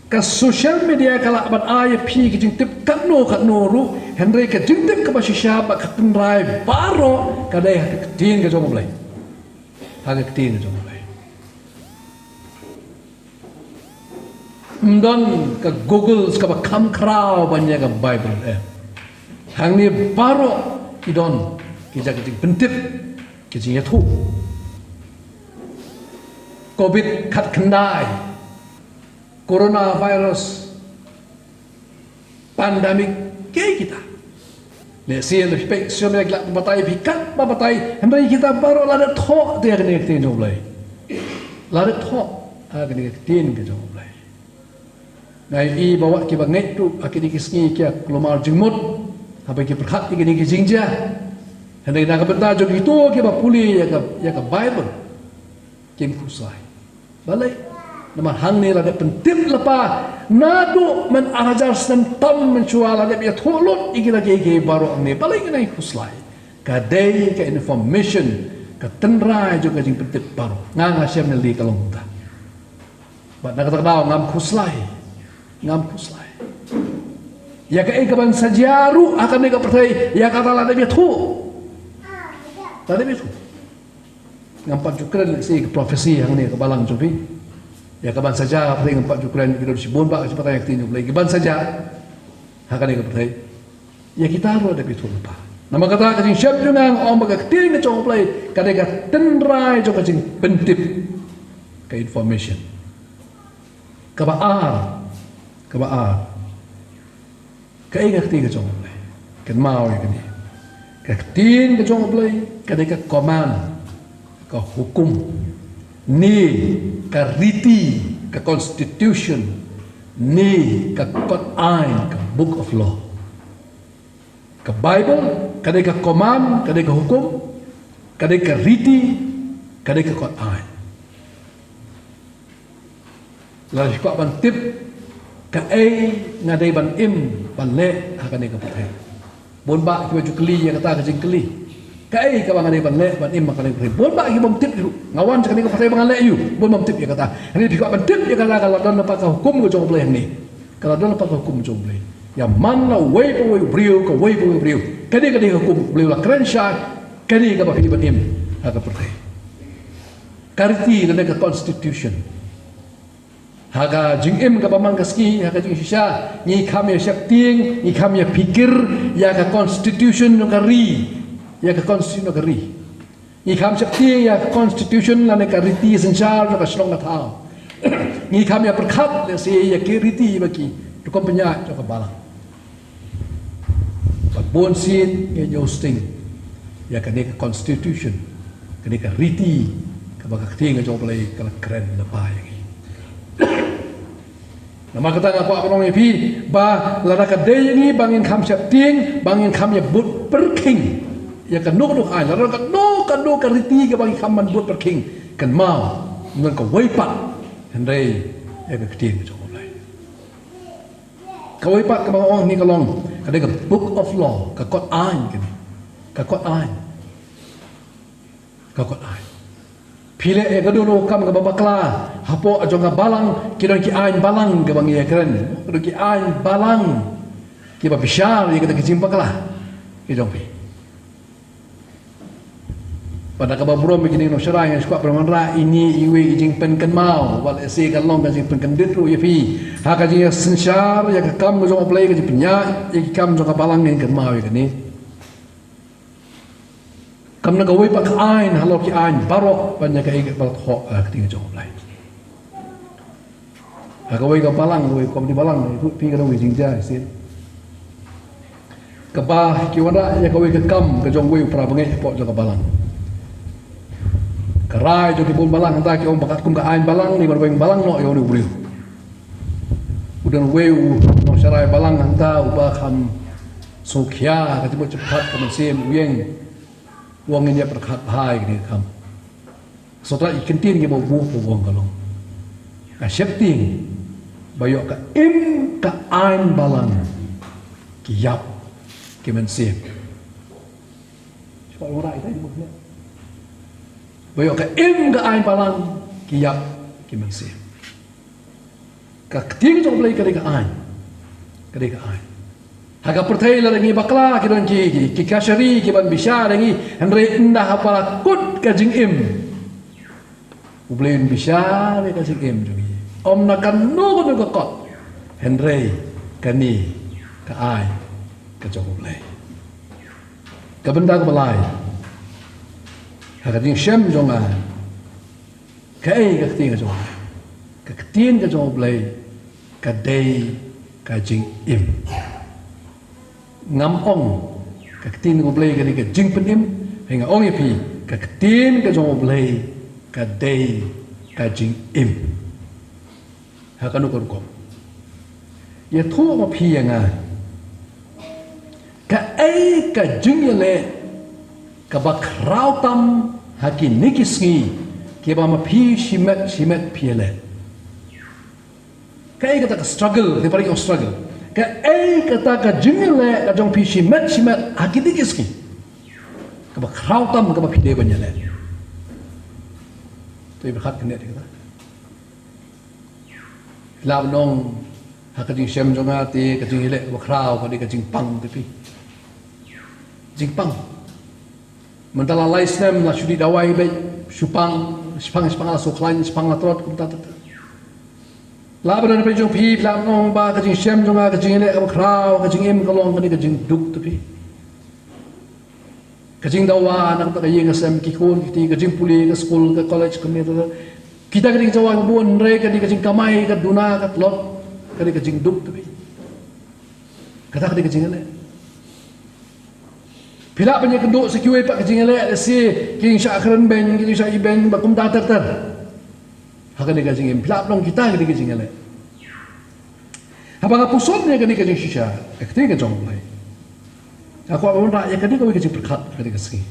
ka social media ka lah ban ai ïa phi ka jingtip katno katno ruh, hynrei ka jingtip kaba shisha bad ka tynrai baroh ka dei ha ka ktien ka jong U Blei. Ha ka ktien ka jong U Blei. Ym don ka Google kaba kham khraw ban ïa ka Bible, eh. Hangne baroh ki don ki jaka jingpyntip, ki jingïathuh. Covid khatkhyndai, coronavirus, pandemic, kiei kita. Lehse lada phi peit sha social media ki lah ban batai ïa phi katba batai, hynrei kita baroh la dep thoh te ha kane ka ktien jong U Blei. La dep thoh ha kane ka ktien ka jong U Blei. Nga ïohi ba wat kiba ngeit ruh ha kine ki sngi ki ïa kulmar jingmut haba ki pyrkhat ïa kine ki jingjia. Hynrei na ka bynta jong kito kiba pule ïa ka, ïa ka Bible, kim khuslai. Balei? Namar hangne la dep pyntip lypa naduh myn ar hajar snem tam mynshuwa, la dep ïathuh lut ïa kita kiei kiei baroh hangne. Balei ngan ai khuslai? Ka dei ka information, ka tynrai jong ka jingpyntip baroh. Nga, nga shem ne lei ka long kumta. Bad na kata ka daw ngam khuslai. Ngam khuslai. Ïa kaei kaban sa jia ruh ha kane ka pyrthei, ïa kata la dep ïathuh. La dep ïathuh. Ngam pat ju kren lehse ka prophecy hangne ha ka balang jong phi. Ïa kaban sa jia ha pyrthei ngam pat ju kren, ki don shibun bah ki batai ïa ka ktien jong U Blei, kiban sa jia ha kane ka pyrthei. Ïa kita ruh la dep ïathuh lypa. Namar kata ka jingshem jong nga, nga ong ba ka ktien ka jong U Blei ka dei ka tynrai jong ka jingpyntip, ka information. Kaba ar, kaba ar. Kaei ka ktien ka jong U Blei? Kynmaw ïa kane. Ka ktien ka jong U Blei ka dei ka command, ka hukum, ne ka riti, ka constitution, ne ka kot aiñ, ka book of law. Ka Bible ka dei ka command, ka dei ka hukum, ka dei ka riti, ka dei ka kot aiñ. Lada phi kwah ban tip kaei nga dei ban im ban leh ha kane ka pyrthei. Bun bah kiba ju kylli ïa kata ka jingkylli. Kaei kaba nga dei ban leh ban im ha kane ka pyrthei. Bun bah ki bym tip ruh. Nga wan sha kane ka pyrthei ba ngan leh aïu? Bun bym tip ïa kata. Hangne phi kwah ban tip ïa kata, ka la don lypa ka hukum ka jong U Blei hangne. Ka la don pat ka hukum jong U Blei. Ïa man la uwei pa uwei u briew, ka uwei pa uwei u briew. Kane ka dei ka hukum U Blei u la kren shai, kane kaba phi ban im ha ka pyrthei. Ka riti lane ka constitution. Ha ka jingim kaba man ka sngi, ha ka jingshisha, ngi kham ïa sheptieng, ngi kham ïa pyrkhat ïa ka constitution jong ka ri, ïa ka constitution jong ka ri. Ngi kham sheptieng ïa ka constitution lane ka riti synshar jong ka shnong ka thaw. Ngi kham ïa pyrkhat lehse ïa ki riti ba ki rukom pynïaid jong ka balang. Bad bun sien ngi ïohsngew ïa kane ka constitution, kane ka riti kaba ka ktien ka jong U Blei ka la kren lypa ïa ngi. Namar kata nga kwah ban ong ïa phi ba lada ka dei ïa ngi ba ngin kham sheptieng, ba ngin kham ïa bud pyrkhing ïa kano kano ka aiñ, lada kano kano ka riti kaba ngin kham ban bud pyrkhing, kynmaw, ym don kawei pat hynrei ïa ka ktien ka jong U Blei. Kawei pat kaba nga ong hangne ka long, ka dei ka book of law, ka kot aiñ kane. Ka kot aiñ. Ka kot aiñ. Phi leh ïa kano kano ka kam kaba bakla hapoh jong ka balang, ki don ki aiñ balang kiba ngi ïa kren. Ki don ki aiñ balang kiba bishar ïa kata ka jingbakla ka jong phi. Bad da kaba burom ïa kine ki nongshakri, nga sngewkwah ban wanrah ine iwei i jingpynkynmaw, wat lehse ka long ka jingpynkyndit ruh ïa phi. Ha ka jingsynshar ïa ka kam ka jong U Blei, ka jingpynïaid ïa ki kam jong ka balang, ngin kynmaw ïa kane. Kam don kawei pat ka aiñ halor ki aiñ baroh ban ïa kaei kaba la thoh ha ka ktien ka jong U Blei. Ha kawei ka balang, kawei ka komiti balang, ïathuh ïa phi, ka don kawei ka jingjia shisien. Kaba ki wanrah ïa kawei ka kam ka jong uwei u para bangeit hapoh jong ka balang. Ka rai jong ki bun balang hangta ki ong ba katkum ka aiñ balang, ngi ban weng balang noh ïa une u briew. U don uwei u nongshakri balang hangta uba kham sngewkhia ka jingmut jingpyrkhat ka mynsiem, u ïeng, u ong ngin ïa pyrkhat bha ïa kane ka kam. Sngewthuh ïa ki ktien kiba u buh, u ong ka long, nga sheptieng ba ïoh ka im ka aiñ balang ki ïap ki mynsiem. Shu ong rai ïa ki buh ne. Ba ïoh ka im ka aiñ balang ki ïap ki mynsiem. Ka ktien jong U Blei ka dei ka aiñ. Ka dei ka aiñ. Ha ka pyrthei lada ngi bakla ki don ki, ki, ki kashari ki ban bishar ïa ngi, hynrei ynda haba la kut ka jingim, U Blei un bishar ïa ka jingim jong ngi. Ym na kano kano ka kot, hynrei kane ka aiñ ka jong U Blei. Ka bynta kaba lai, ha ka jingshem jong nga, kaei ka ktien ka jong U Blei? Ka ktien ka jong U Blei ka dei ka jingim. Ngam ong ka ktien ka U Blei ka dei ka jingpynim, hynrei nga ong ïa phi, ka ktien ka jong U Blei ka dei ka jingim. Ha kano ka rukom? Ïathuh ma phi ïa nga, kaei ka jingïaleh kaba khraw tam ha kine ki sngi kiba ma phi shimet shimet phi ïaleh? Kaei kata ka struggle, te pyrshah ong struggle. Kaei kata ka jingïaleh ka jong phi shimet shimet ha kine ki sngi kaba khraw tam kaba phi dei ban ïaleh? Te pyrkhat kane te kata. Lah ban ong ha ka jingshem jong nga te ka jingïaleh kaba khraw ka dei ka jingpang te phi. Jingpang. Mynta la lai snem la shu dih dawai beit, shu pang, shu pang, shu pang la shu khlaiñ, shu pang la tlot kumta te. Lah ban ong phi jong phi, lah ban ong ba ka jingshem jong nga, ka jingïaleh kaba khraw, ka jingim ka long kane ka jingduk te phi. Ka jingdawa na kata ka ïing ka sem, ki khun ki kti, ka jingpule, ka skul, ka college, kumne te. Kita ka dei ka jingdawa ka bun, hynrei ka dei ka jingkamai, ka duna, ka tlot, ka dei ka jingduk te phi. Kata ka dei ka jingïaleh. Phi lah ban ïakynduh sa kiwei pat ka jingïaleh, lehse ki jingshah kren beiñ, ki jingshah ibeiñ, ba kumta ter ter. Ha kane ka jingim, phi lah ban ong kita ka dei ka jingïaleh. Haba nga puson ïa kane ka jingshisha, ka ktien ka jong U Blei, nga kwah ban wanrah ïa kane kawei ka jingpyrkhat ha kane ka sngi.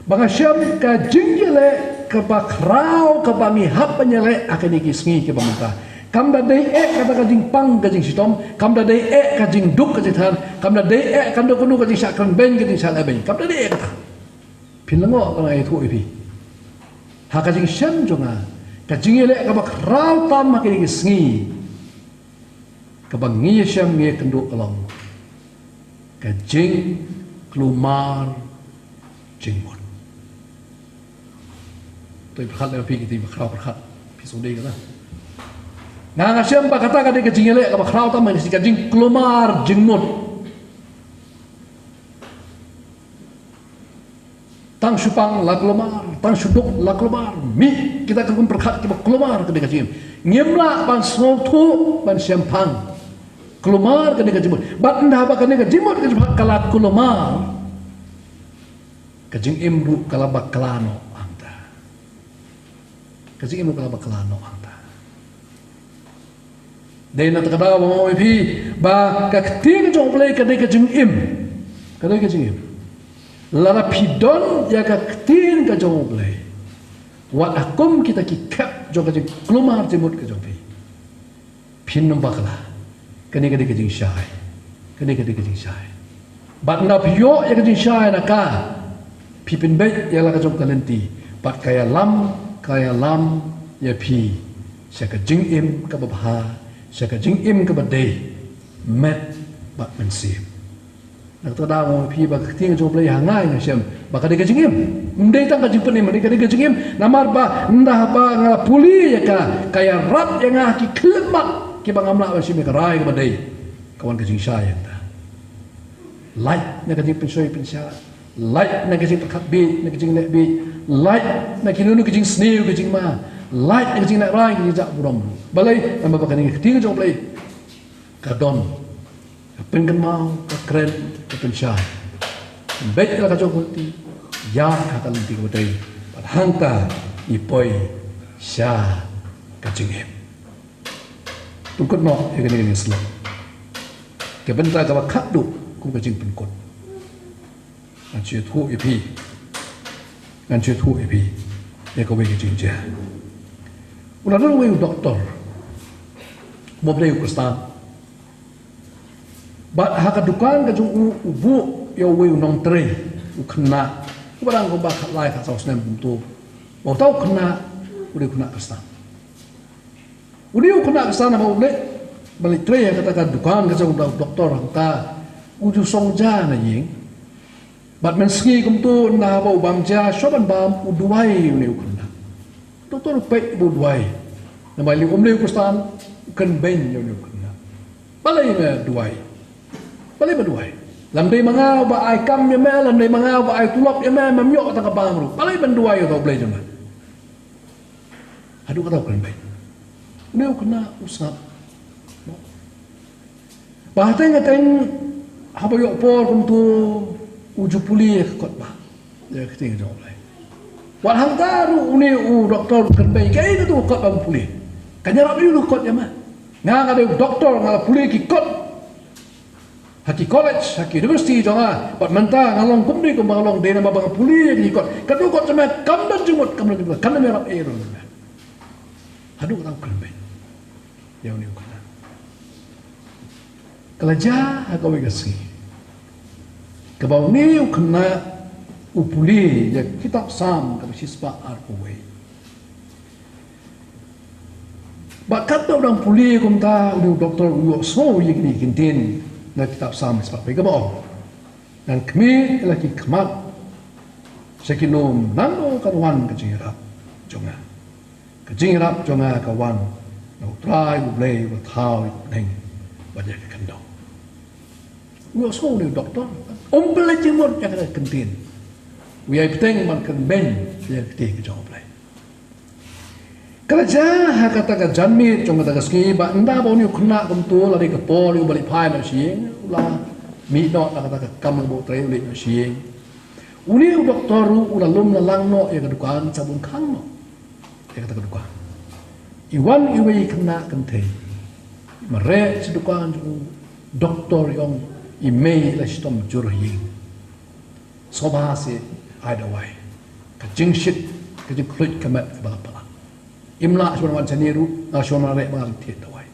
Ba nga shem ka jingïaleh kaba khraw kaba ngi hap ban ïaleh ha kine ki sngi kiba mynta, kam da dei eh kata ka jingpang ka jingshitom, kam da dei eh ka jingduk ka jingthan, kam da dei eh kano kano ka jingshah kren beiñ ka jingshah leh beiñ, kam da dei eh kata. Phin lyngngoh ba nga ïathuh ïa phi, ha ka jingshem jong nga, ka jingïaleh kaba khraw tam ha kine ki sngi Kaba ngi ïa shem ngi ïa kynduh ka long ka jingkulmar jingmut. To pyrkhat lem phi, kita ba khraw pyrkhat phi sngewdei kata. Nga nga shem ba kata ka dei ka jingïaleh kaba khraw tam, ka jingkulmar jingmut. Tang shu pang la kulmar, tang shu duk la kulmar. Mih kita ki kum pyrkhat kiba kulmar ka dei ka jingim. Ngim lah ban sngewthuh ban shemphang. Kulmar ka dei ka jingmut. Bad ynda ba ka dei ka jingmut ka jingpyrkhat ka la kulmar, ka jingim ruh ka la bakla noh hangta. Ka jingim ruh ka la bakla noh hangta. Dei na kata ka daw ba nga ong ïa phi ba ka ktien ka jong U Blei ka dei ka jingim. Ka dei ka jingim. Lada phi don ïa ka ktien ka jong U Blei, wat ha kum kita ki khep jong ka jingkulmar jingmut ka jong phi, phin ym bakla. Kane ka dei ka jingshai. Kane ka dei ka jingshai. Bad ynda phi ïoh ïa ka jingshai na ka, phi pynbeit ïa la ka jong ka lynti. Bad ka ïalam, ka ïalam ïa phi sha ka jingim kaba bha, sha ka jingim kaba dei met bad mynsiem. Na kata ka daw nga ong ïa phi ba ka ktien jong U Blei ha nga nga shem ba ka dei ka jingim. Ym dei tang ka jingpynim, ka dei ka jingim. Namar ba ynda ba nga pule ïa ka, ka ïarap ïa nga ha ki khyllipmat kiba ngam lah ban shim ïa ka rai kaba dei. Ka wan ka jingshai ïa nga. Lait na ka jingpynshoi pynshai, lait na ka jingpyrkhat bieit, na ka jingleh bieit, lait na kino kino ki jingsniew ki jingma, lait na ka jingleh rai ki jingjah burom. Balei? Namar ba kane ka ktien jong U Blei ka don, ka pynkynmaw, ka kren, ka pynshai. Pynbeit ïa la ka jong ka lynti, ïa ka lynti kaba dei. Bad hangta ngi poi sha ka jingim. Pynkut noh ïa kane ka jingslem. Ka bynta kaba khatduh kum ka jingpynkut, ngan shu ïathuh ïa phi. Ngan shu ïathuh ïa phi ïa kawei ka jingjia. U la don uwei u doktor, uba dei u Khristan. Bad ha ka dukan ka jong u, u buh ïa uwei u nongtrei, u khynnah uba dang kumba khatlai khatsaw snem kumto. Bad uta u khynnah u dei u khynnah Khristan. U dei u khynnah Khristan, haba u leit, ba leit trei ha kata ka dukan ka jong u doktor hangta, u ju song ja na ïing. Bad mynsngi kumto, ynda haba u bam ja, shuwa ban bam, u duwai ïa une u khynnah. Doktor u peit ba u duwai. Namar lei um dei u Khristan, u kynbeiñ ïa une u khynnah. Balei me duwai? Balei me duwai? Lymda dei ma nga uba ai kam ïa me, lymda dei ma nga uba ai tulop ïa me, mem ïoh tang ka bam ruh. Balei men duwai ïa uta U Blei jong me? Haduh katta u kren beiñ. Une u khynnah u sngap. Ba hateng hateng, haba ïoh por kumto, u ju pule ïa ka kot ba, ïa ka ktien jong U Blei. Wat hangta ruh une u doktor u kren beiñ, kaei kata ka kot ba u pule? Kan ïarap aïu ka kot ïa ma? Nga, nga dei u doktor, nga la pule ki kot ha ki college, ha ki university jong nga. Bad mynta nga long kumne kumba nga long dei namar ba nga pule ïa ki kot. Katto kot jong me kam don jingmut, kam don jingmut, kam don ïarap ei ruh. Haduh katta u kren beiñ ïa une u khynnah. Ka la jia ha kawei ka sngi kaba une u khynnah u pule ïa ka kitab Salm kaba shispah arphew wei. Bad katba u dang pule kumta, une u doktor u ïohsngew ïa kine ki kyntien na ka kitab Salm shispah arphew wei kaba ong, ngan khmih ïa la ki khmat sha ki lum, nangno kan wan ka jingïarap jong nga? Ka jingïarap jong nga ka wan na U Trai U Blei uba thaw ïa ka bneng bad ïa ka khyndew. U ïohsngew une u doktor, um pynleit jingmut ïa kata ka kyntien. U ïai bteng ban kren beiñ ïa ka ktien ka jong U Blei. Ka la jia ha kata ka janmiet jong kata ka sngi ba ynda ba une u khynnah kumto la dei ka por ïa u ban leit phai noh sha ïing, u la mih noh na kata ka kam kaba u trei, u leit noh sha ïing. Une u doktor ruh u la lum la lang noh ïa ka dukan, sa bun khang noh ïa kata ka dukan. I wan iwei i khynnah kynthei, mareh sha dukan jong u doktor, i ong, i mei i la shitom jur ha ïing. Sngewbha sa ai dawai. Ka jingshit, ka jingkhluit ka met kaba la palat. Im lah shuh ban wan shane ruh, nga shuh ban mareh ba ngan thied dawai.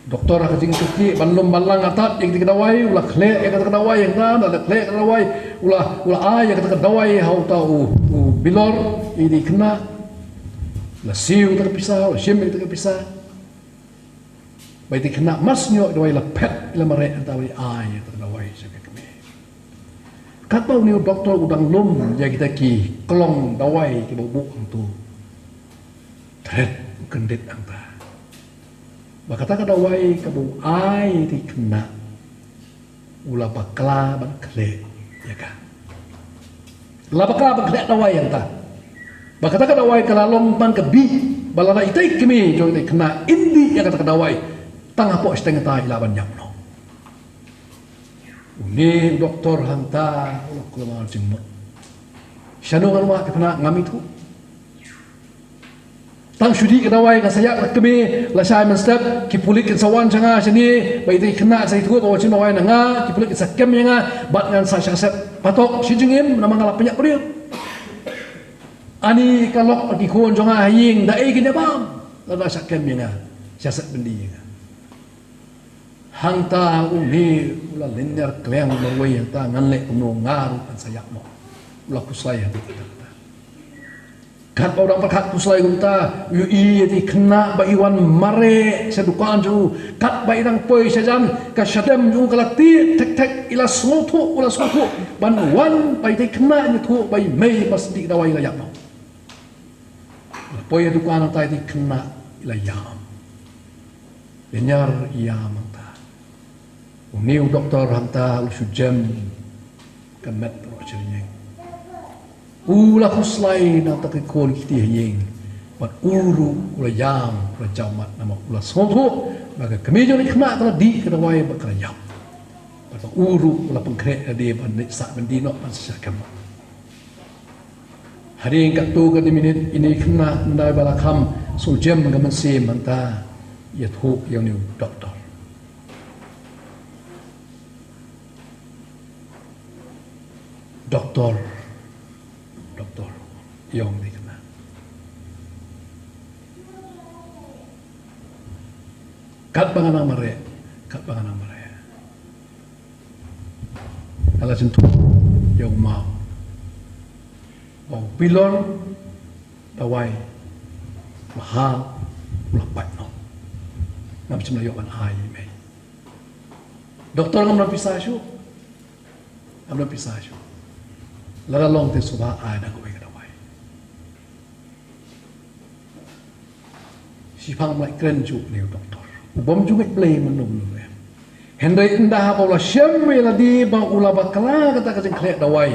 Doktor ha ka jingkyrkieh ban lum ban lang artat ïa kata ka dawai, u la khleh ïa kata ka dawai, ïa kata, u la khleh ïa kata ka dawai, u la, u la ai ïa kata ka dawai ha uta u, u bilor, ïa kata i khynnah. U la siew kata ka pisa, u la shim ïa kata ka pisa. Ba ïa kata ka khynnah mar shu ïoh dawai la phet, la mareh, hangta ba ai ïa kata ka dawai sha ka kmie. Katba une u doktor u dang lum ïa kita ki klong dawai kiba u buh hangto, thret u kyndit hangta ba kata ka dawai kaba u ai ïa kata ka khynnah, u la bakla ban khleh ïa ka. La bakla ban khleh dawai ïa kata. Ba kata ka dawai ka la long tang ka bih, ba lada ita i kmie jong ita i khynnah in dih ïa kata ka dawai, tang hapoh shiteng kata i lah ban ïap noh. Une u doktor hangta u la kulmar jingmut. Shano ngan wad ïa ka khynnah, ngam ithuh. Tang shu dih ka dawai ngan sa ïap, ka kmie lashai mynstep ki pulit kin sa wan sha nga shane, ba ita i khynnah sa ithuh ba wan shim dawai na nga, ki pulit kin sa kem ïa nga, bad ngan sa shah set patok shi jingim namar nga la pynïap briew. Ani ka lok ki khun jong nga ha ïing, da ei kin ïa bam lada shah kem ïa nga, shah set byndi ïa nga. Hangta une u la lynñiar kliang marwei, hangta ngan leh kumno, nga ruh ngan sa ïap noh. U la khuslai ha kata. Katba u dang pyrkhat khuslai kumta, u ïohi ïa kata ka khynnah ba i wan mareh sha dukan jong u. Katba i dang poi shajan, ka shadem jong u ka la tied thek thek, i la sngewthuh, u la sngewthuh ban wan, ba ïa kata ka khynnah i ïathuh ba i mei ba sdih dawai i la ïap noh. La poi ha dukan, hangta ïa kata ka khynnah i la ïam. Lynñiar ïam hangta. Une u doktor hangta u la shu jem ka met baroh shi rynieng. U la khuslai na kata ka khun kti ha ïing. Bad u ruh u la ïam, u la jaw mat namar u la sngewthuh ba ka kmie jong kata ka khynnah ka la dih ka dawai bad ka la ïap. Bad ba u ruh u la pynkhreh lade ban leit sah byndi noh, ban sa shah kem noh. Hadien katto katne minit, ine i khynnah, ynda ba la kham shu jem ka mynsiem, hangta i ïathuh ïa une u doktor. Doktor, doktor, i ong ïa kane. Katba nga nang mareh, katba nga nang mareh, nga la jynthut ïa u maw ba u bilor dawai, mahal, u la pait noh. Ngam shym la ïoh ban ai ïa me. Doktor, ngam don pisa shuh. Ngam don pisa shuh. Lada long te sngewbha ai da kawei ka dawai. Shiphang, ym lah kren shuh une u doktor. U bym ju ngeit Blei mynno mynno ruh em. Hynrei ynda haba u la shem ïa lade ba u la bakla kata ka jingkhleh dawai,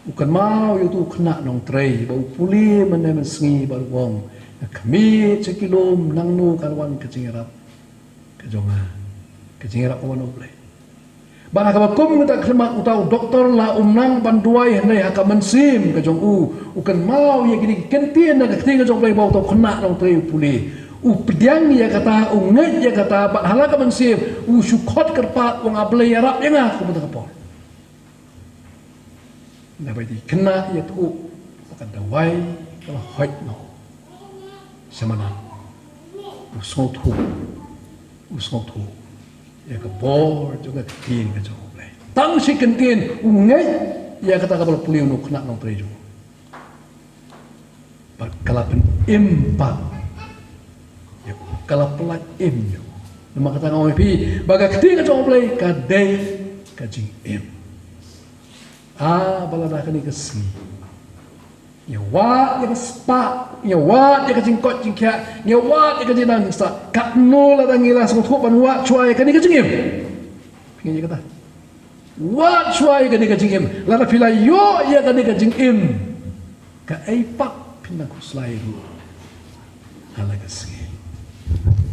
u kynmaw ïa uto u khynnah nongtrei ba u pule mynne mynsngi bad u ong, nga khmih sha ki lum, nangno kan wan ka jingïarap ka jong nga? Ka jingïarap ka wan na U Blei. Bad ha kaba kum kata ka khmat, uta u doktor la um nang ban duwai, hynrei ha ka mynsiem ka jong u, u kynmaw ïa kine ki kyntien na ka ktien ka jong U Blei ba uta u khynnah nongtrei u pule. U pdiang ïa kata, u ngeit ïa kata, bad ha la ka mynsiem u shu khot kyrpad, u ong, A Blei, ïarap ïa nga ha kata ka por. Naba ïa kane ka ïathuh ba ka dawai ka la hoid noh. Sha mano? U sngewthuh, u sngewthuh ïa ka bor jong ka ktien ka jong U Blei. Tang shi kyntien u ngeit ïa kata kaba la pule une u khynnah nongtrei jong u. Bad ka la pynim pat ïa u, ka la pyllait im ïa u. Namar kata nga ong ïa phi ba ka ktien ka jong U Blei ka dei ka jingim. Ah, ba lada kane ka sngi ngi wad ïa ka spah, ngi wad ïa ka jingkoit jingkhiah, ngi wad ïa ka jingnang jingstad, katno lada ngi la sngewthuh ban wad shuwa ïa kane ka jingim? Phi ngeit ïa kata? Wad shuwa ïa kane ka jingim. Lada phi la ïoh ïa kane ka jingim, kaei pat phin nang khuslai ruh ha la ka sngi?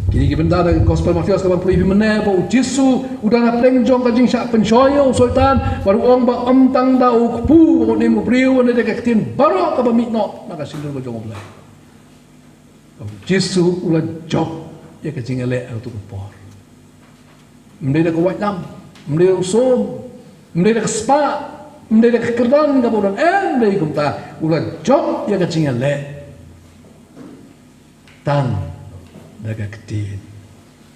Kine ki bynta na ka Gospel Mathaios kaba ngan pule ïa phi mynne, ba U Jisu u don hapdeng jong ka jingshah pynshoi ïa u Soitan, bad u ong ba ym tang da u kpu ba un im u briew, hynrei da ka ktien baroh kaba mih noh na ka shyntur ka jong U Blei. U Jisu u la jop ïa ka jingïaleh ha kato ka por. Ym dei da ka waitlam, ym dei da u sum, ym dei da ka spah, ym dei da ka kyrdan kaba u don, ym dei kumta. U la jop ïa ka jingïaleh tang da ka ktien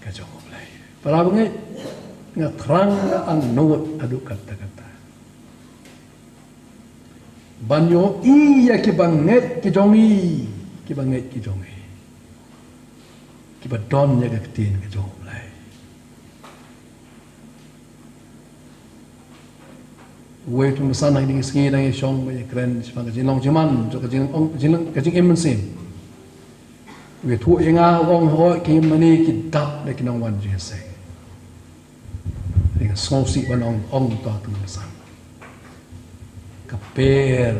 ka jong U Blei. Para bangeit, nga thrang, nga angnud haduh katta katta ban ïohi ïa ki bangeit ki jong ngi, ki bangeit ki jong ngi. kiba don ïa ka ktien ka jong U Blei. Uwei u tymmen basan ha kine ki sngi dang ïashong bad ïakren shaphang ka jinglong jingman jong ka jingong, ka jingim mynsiem. U ïathuh ïa nga, u ong, hooid, ki mane ki dap da ki nongwan jingïaseng. Te nga sngewsih ban ong, ong, to, tymmen basan, ka per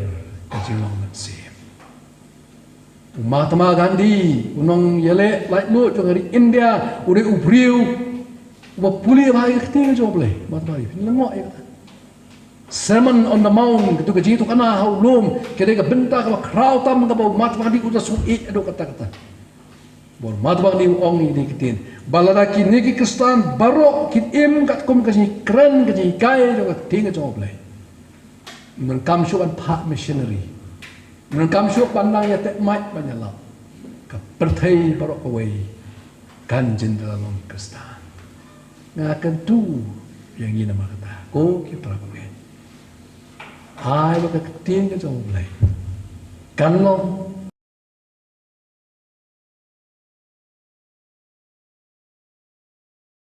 ka jinglong mynsiem. U Mahatma Gandhi, u nongïaleh laitluid jong ka ri India, u dei u briew uba pule bha ïa ka ktien jong U Blei. Mahatma Gandhi, phin lyngngoh ïa kata. Sermon on the Mount, katu ka jingïathuhkhana ha u lum, ka dei ka bynta kaba khraw tam kaba u Mahatma Gandhi u da sngewthuh ïa kata kata. Bad u Mahatma Gandhi u ong ïa kine ki ktien, ba lada kine ki Khristan baroh kin im katkum ka jingkren, ka jinghikai jong ka ktien jong U Blei, ym donkam shuh ban phah missionary, ym donkam shuh ban nang ïateh mike ban ïalap. Ka pyrthei baroh kawei kan jin da long Khristan. Nga kyntu ïa ngi namar kata, ko ki para bangeit, ai ba ka ktien ka jong U Blei kan long